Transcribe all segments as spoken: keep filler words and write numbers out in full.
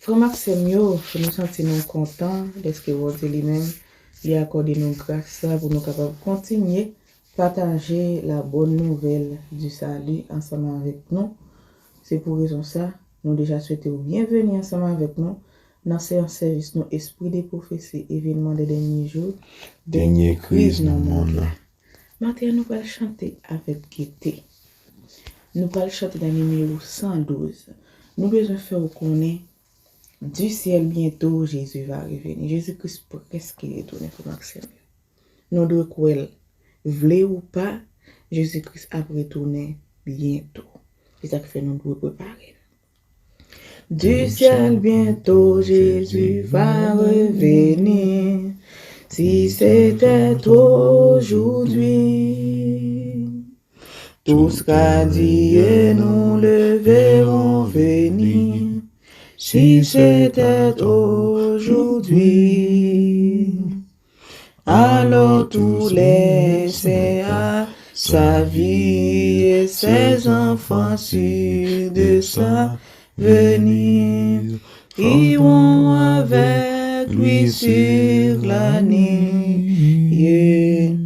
Frè m ak sè m yo, nou santi nou kontan dèske Bondye li menm, li akòde nou gras sa pou nou kapab kontinye pataje la bonne nouvelle du salut ansanm avèk nou. Se pou rezon sa, nou deja swete w byenveni ansanm avèk nou nan seyans sèvis nou Esprit de Prophétie, Événements des Derniers Jours, Dènye Kriz nan Mond lan. Maten an, nou pral chante avèk gete. Nou pral chante nan nimewo san douz. Nou bezwen fè w konnen, du ciel bientôt, Jésus va revenir. Jezi Kris prèske retounen, frè m ak sè m yo. Nou dwe kwè l. Vle ou pa, Jezi Kris ap retounen byento. Se sa k fè nou dwe prepare n. Du ciel bientôt Jésus va revenir. Si c'était aujourd'hui, tout sera dit et nous le verrons venir. Si c'était aujourd'hui, alors tous les saints à sa vie et ses enfants sûrs de sa venir iront avec lui sur la nuée.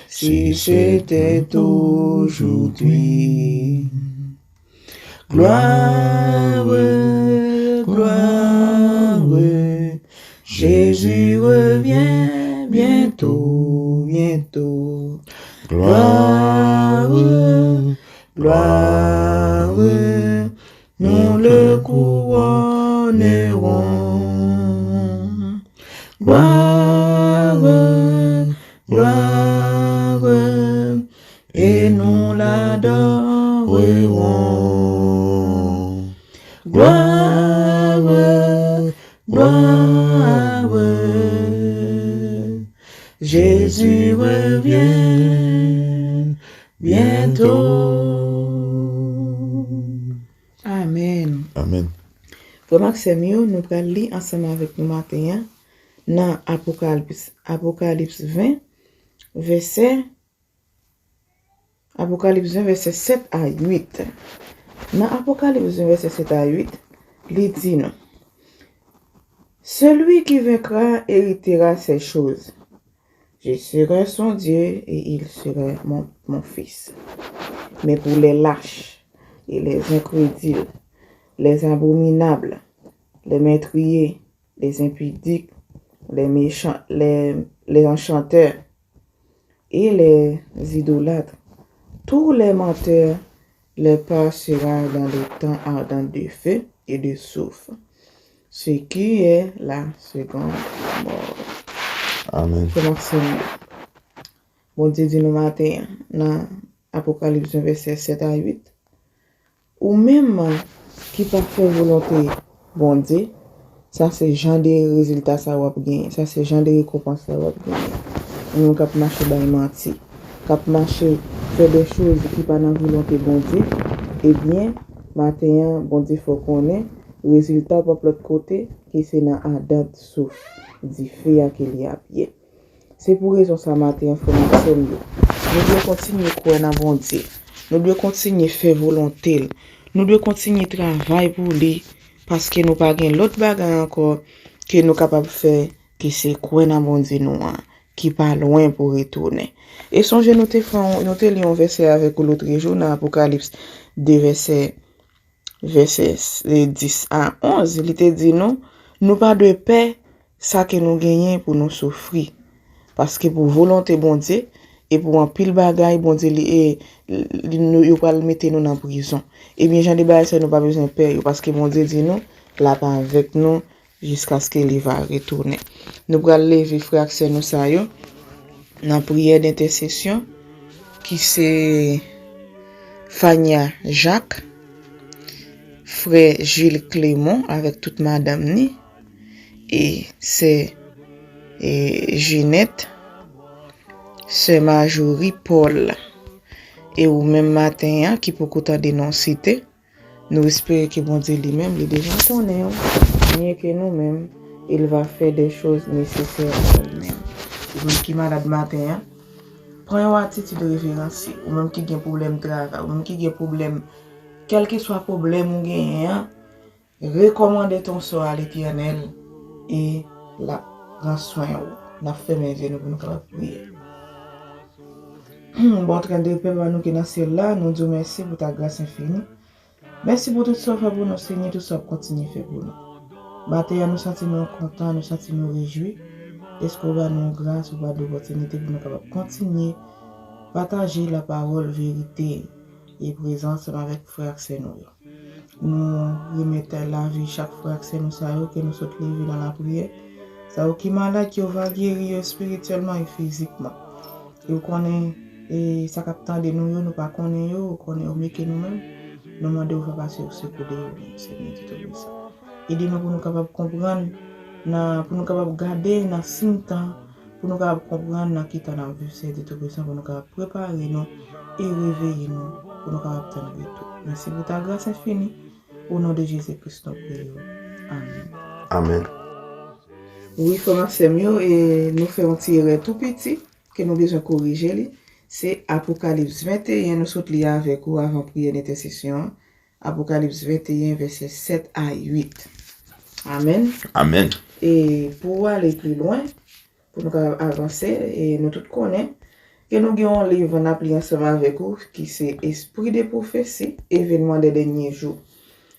Si c'était aujourd'hui. Gloire, gloire, Jésus revient bientôt, bientôt. Gloire, gloire, nous le couronnerons. Gloire, gloire, et nous l'adorerons. Gloire, gloire, Jésus revient bientôt. Amèn. Amèn. Frè m ak sè m yo, nou pral li ansanm avèk nou maten an nan Apokalips, Apokalips ven, vèsè, Apokalips ven, vèsè sèt a uit. Nan Apokalips ven, vèsè sèt a uit, li di nou, Celui qui vaincra héritera ces choses. Je serai son Dieu et il sera mon, mon fils. Mais pour les lâches et les incrédules, les abominables, les meurtriers, les impudiques, les méchants, les, les enchanteurs et les idolâtres, tous les menteurs, leur part sera dans le temps ardent de feu et de soufre, ce qui est la seconde mort. Amèn. Frè m ak sè m yo, Bondye di nou maten an, nan Apokalips ven, vèsè sèt a uit, ou menm ki pa fè volonte Bondye, sa se jan de rezilta sa w ap genyen, sa se jan de rekonpans sa w ap genyen. Yon moun k ap mache bay manti, k ap mache fè de choz ki pa nan volonte Bondye, ebyen, maten an, Bondye fè w konnen, rezilta w p ap lòt kote ke se nan adan souf dife a ke li ap ye. Se pou rezon sa maten an, frè m ak sè m yo, nou dwe kontinye kwè nan Bondye. Nou dwe kontinye fè volonte l. Nou dwe kontinye travay pou li, paske nou pa gen lòt bagay ankò ke nou kapab fè ke se kwè nan Bondye nou an, ki pa lwen pou retounen. E sonje nou te fè yon, nou te li yon vèsè avèk ou lotrejou nan Apokalips de vèsè vèsè dis a onz, li te di nou, nou pa dwe pè sa ke nou genyen pou nou soufri. Paske pou volonte Bondye, e pou anpil bagay, Bondye li, e, li, nou, yo pral mete nou nan prizon. Ebyen, jan de bagay sa yo, nou pa bezwen pè yo, paske Bondye di nou, l ap avèk nou, jiskaske li va retounen. Nou pral leve frè ak sè nou sa yo nan priyè dentèsesyon, ki se Fania Jacques, frè Jules Clément avèk tout madanm ni, e sè, e, Jeanette, sè Marjorie Paul, e ou menm maten an ki poko tande non site, Nou espere ke Bondye li menm, li deja konnen w, mye ke nou menm, e l va fè de choz nesesè pou ou menm. Ou menm ki malad maten an, pran yon atitid reveransi. Ou menm ki gen pwoblèm travay, ou menm ki gen pwoblèm, kèlkeswa pwoblèm ou genyen an, Rekomande ton sò a Letènèl e l ap pran swen ou. N ap fèmen zye nou pou nou kapab priye. Bon, trènde Pè pa nou ki nan syèl la, nou di w mèsi pou ta gras enfini. Mèsi pou tout sa w fè pou nou, Senyè, tout sa w ap kontinye fè pou nou. Maten an, nou santi nou kontan, nou santi nou rejwi, dèske w ba nou gras, ou ba nou opòtinite pou nou kapab kontinye pataje lapawòl verite e prezan ansanm avèk frè ak sè nou yo. Nou remèt lavi chak frè ak sè nou sa yo ke nou sot leve nan lapriyè. Sa yo ki malad, ke w va geri yo espirityèlman e fizikman. E w konnen, e sa k ap tande nou yo, nou pa konnen yo, ou konnen yo mye ke nou menm. Nou mande w fè pase w sekou de yo, Senyè Toupisan. Ede nou pou nou kapab konprann, nan, pou nou kapab gade nan siy tan, pou nou kapab konprann nan ki tan n ap viv, Senyè Toupisan, pou nou kapab prepare nou e reveye nou, pou nou kapab tann retou. Mèsi pou ta gras enfini. O non de Jezi Kris, nou priye w. Amèn. Amèn. Wi, frè m ak sè m yo, e nou fè yon ti erè tou piti, ke nou bezwen korije li. Se Apokalips venteyen, nou sot li avèk ou avan priyè dentèsesyon an. Apokalips venteyen, vèsè sèt a uit. Amèn. Amèn. E pou w ale pi lwen, pou nou kapab avanse, e nou tout konnen ke nou gen yon liv n ap li ansanm avèk ou, ki se Esprit de prophétie, Événements des derniers jours.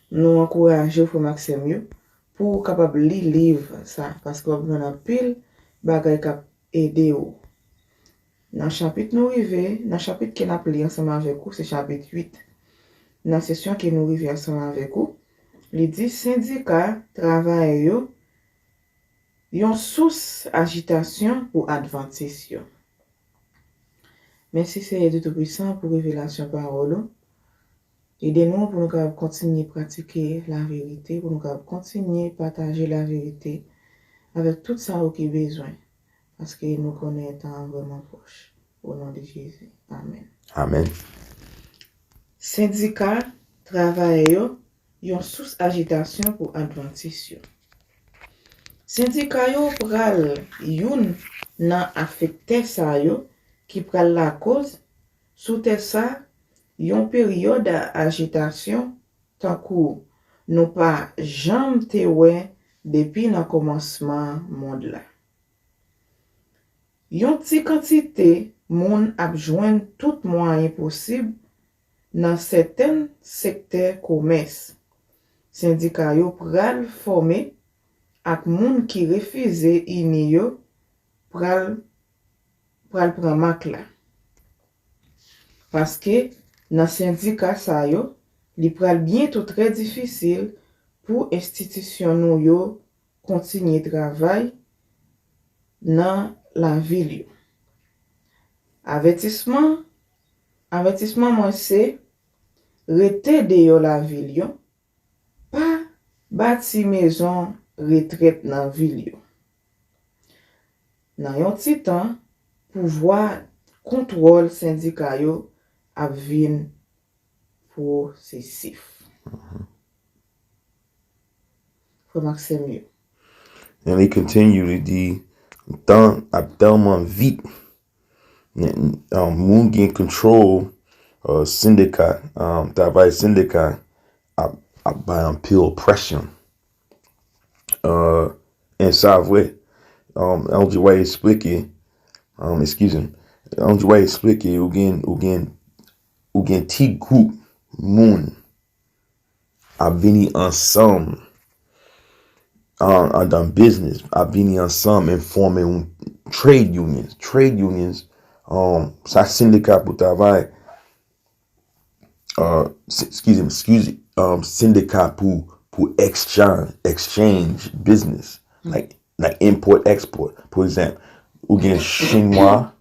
Nou ankouraje w, frè m ak sè m yo, pou w kapab li liv sa, paske w ap jwenn anpil bagay k ap ede w. Nan chapit nou rive, nan chapit ke n ap li ansanm avèk ou, se chapit uit. Nan sesyon ke nou rive ansanm avèk ou, li di sendika travayè yo, yon sous ajitasyon pou advantis yo. Mèsi, Seyè Dye Toupisan, pou revelasyon pawòl ou. Ede nou pou nou kapab kontinye pratike laverite, pou nou kapab kontinye pataje laverite avèk tout sa yo ki bezwen, paske nou konnen tan an vrèman pwòch. O non de Jezi. Amèn. Amèn. Sendika travayè yo, yon sous ajitasyon pou advantis yo. Sendika yo pral youn nan afektè sa yo ki pral lakoz sou tè sa yon peryòd ajitasyon tankou nou pa janm te wè depi nan kòmansman mond la. Yon ti kantite moun ap jwenn tout mwayen posib nan sèten sektè komès. Sendika yo pral fòme ak moun ki refize ini yo pral, pral pran mak la. Paske nan sendika sa yo, li pral byento trè difisil pou enstitisyon nou yo kontinye travay nan lavil yo. Avètisman, avètisman mwen se, rete deyò lavil yo, pa bati mezon retrèt nan vil yo. Nan yon ti tan, pouvwa kontwòl sendika yo ap vin pwosesif. Frè m ak sè m yo. And he continue, li di, tan ap tèlman vit, um, moun gen control, uh, sendika, um, travay sendika ap, ap bay anpil presyon. Uh, and sa vre, um, Ellen G. White eksplike, um, excuse me, Ellen G. White eksplike, ou gen, ou gen, ou gen ti gwoup moun ap vini ansanm an, andan biznis, ap vini ansanm e fòme yon trade unions. Trade unions, um, sa sendika pou travay, uh, s-, excuse me, excuse, um, sendika pou, pou exchange, exchange business. Like, like import, export. Pou egzanp, ou gen Chinwa,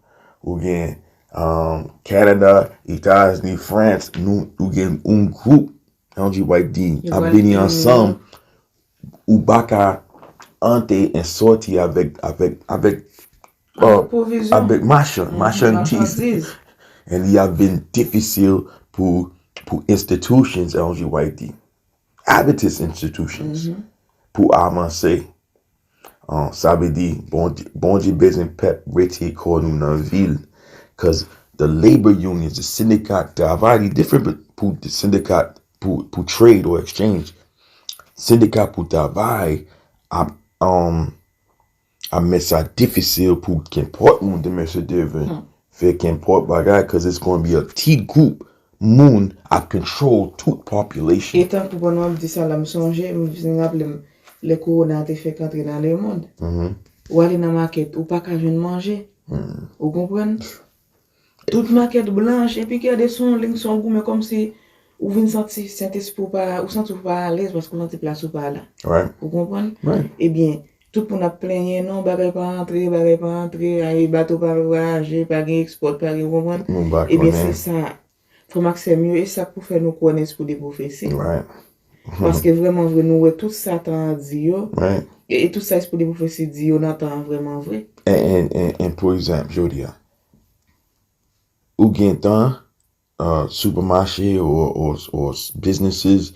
ou gen, um, Canada, Etazini, France, nou, ou gen yon gwoup, Ellen G. White di, ap vini ansanm, ou pa ka antre e sòti avèk, avèk, avèk, uh, avèk machan, machandiz. And li ap vin difisil pou, pou institutions, Ellen G. White di. Adventist institutions, pou avanse. Uh, sa vle di, Bondye, Bondye bezwen pèp retire kò nou nan vil. 'Cause the labor unions, the sendika travay, li different pou the sendika pou, pou trade or exchange. sendika pou travay ap, um, ap mèt sa difisil pou kenpòt moun demen se devin fè kenpòt bagay, cause it's gonna be a ti gwoup moun ap control tout population. E tankou pandan w ap di sa la, m sonje, m vin raple m, lè kowona te fèk antre nan lemonn. Ou ale nan makèt, ou pa ka jwenn manje. Ou konprann? Tout makèt blanch, epi gade se yon liy, se yon goumen kòmsi ou vin santi Sentespri w pa, ou santi w pa alèz paske w santi plas ou pa la. Ou konprann? Ebyen, tout moun ap plenyen, non, bagay pa antre, bagay pa antre, ay, bato pa vwayaje, pa gen ekspòt, pa gen, ou konprann? Ebyen, se sa. Frè m ak sè m yo, e sa k pou fè nou kwè nan espri de pwofesi. Paske vrèman vre, nou wè tout sa tan an di yo, e, e tout sa espri de pwofesi di yo nan tan an vrèman vre. And, and, and, and pou egzanp, jodi a, ou gen tan, uh, supermarché or, or, or businesses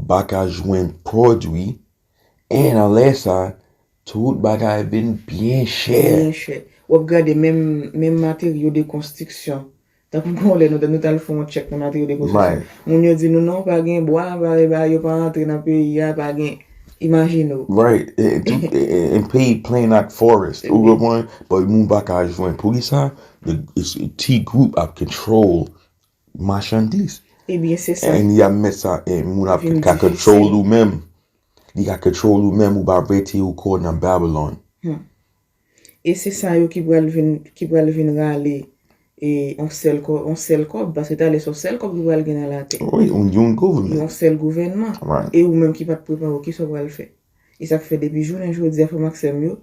pa ka jwenn pwodui, and alè sa, tout bagay vin byen chè. Byen chè. W ap gade menm, menm materyo de konstriksyon. Tankou gen yon lè nou, nou t al fè yon tchèk nan materyo de konstriksyon. Moun yo di nou non, pa gen bwa, pa gen bagay, yo pa rantre nan peyi a, pa gen. Imajine w. Right. E, e, tout, e, e, e peyi plen ak forest. Ou konprann? But moun pa ka jwenn. Poukisa? The, it's, ti gwoup ap control machandiz. Ebyen, se sa. And y ap mèt sa, e, moun ap ka control ou menm. Li ka control ou menm, ou pa retire ou kò nan Babylon. E se sa yo ki pral vin, ki pral vin rale, e, yon sèl kò-, yon sèl kòb, paske talè se yon sèl kòb ki pral gen nan latè. Wi, yon, yon gouvènman. Yon sèl gouvènman. E ou menm ki pa t prepare w, kisa w pral fè? E sa k fè depi jounen jodi a, frè m ak sè m yo,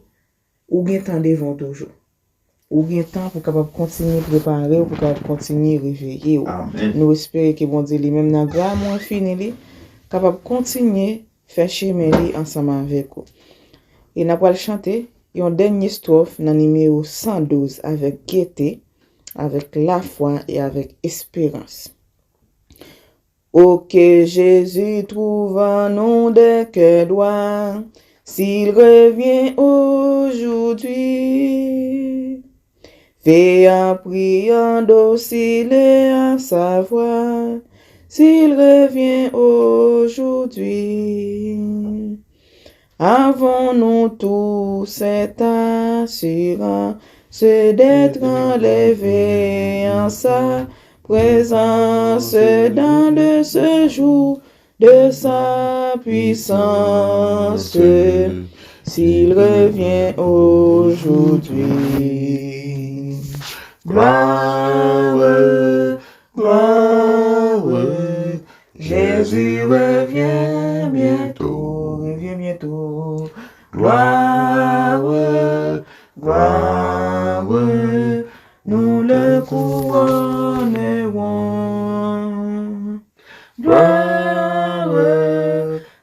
ou gen tan devan w toujou. Ou gen tan pou w kapab kontinye prepare w, pou w kapab kontinye reveye w. Nou espere ke Bondye li menm nan gramou enfini li kapab kontinye fè chemen li ansanm avèk ou. E n ap pral chante yon dènye estwòf nan nimewo san douz avèk gete, avèk lafwa e avèk esperans. Oh, que Jésus trouve en nous des cœurs droits, s'il revient aujourd'hui. Veillons, prions, dociles à sa voix, s'il revient aujourd'hui. Avons-nous tous cette assurance d'être enlevés en sa présence dans le séjour de sa puissance, s'il revient aujourd'hui. Gloire, gloire, Jésus revient bientôt, revient bientôt. Gloire, gloire, nous le couronnerons. Gloire,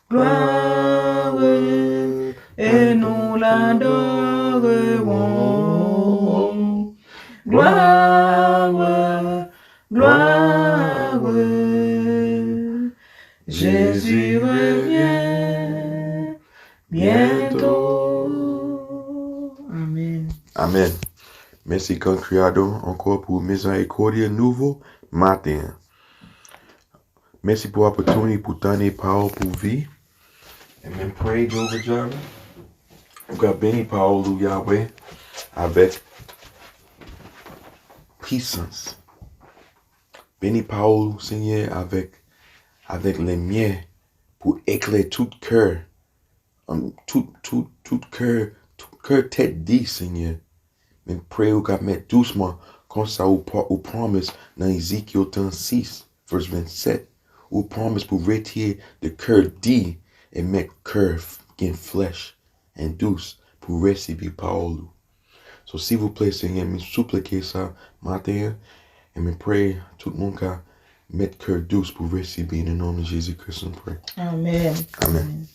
gloire, et nous l'adorerons. Gloire, gloire, Jésus revient bientôt. Amen. Amen. Mèsi, Gran Kriyadò, ankò pou mizerikòdye nouvo maten an. Mèsi pou opportunity pou tande pawòl pou vi. Amen. Pray, Jehovah Jireh. Ou ka beni pawòl ou, Yahweh, avèk pwisans. Beni pawòl ou, Senyè, avèk, avèk limyè pou eklè tout kè, um, tout, tout, tout kè, tout kè tèt di, Senyè. Men prè ou ka mèt dousman, konsa ou pa, ou promise nan Ezekyèl trannsis, vès vennsèt, ou promise pou retire de kè di e mèt kè f-, gen flèch and dous pou resevwa pawòl ou. So, silvouplè, Senyè, mi siplike sa maten an, e mi prè tout moun ka mèt kè dous pou resevwa, nan non de Jezi Kris, nou prè. Amen. Amen. Amen.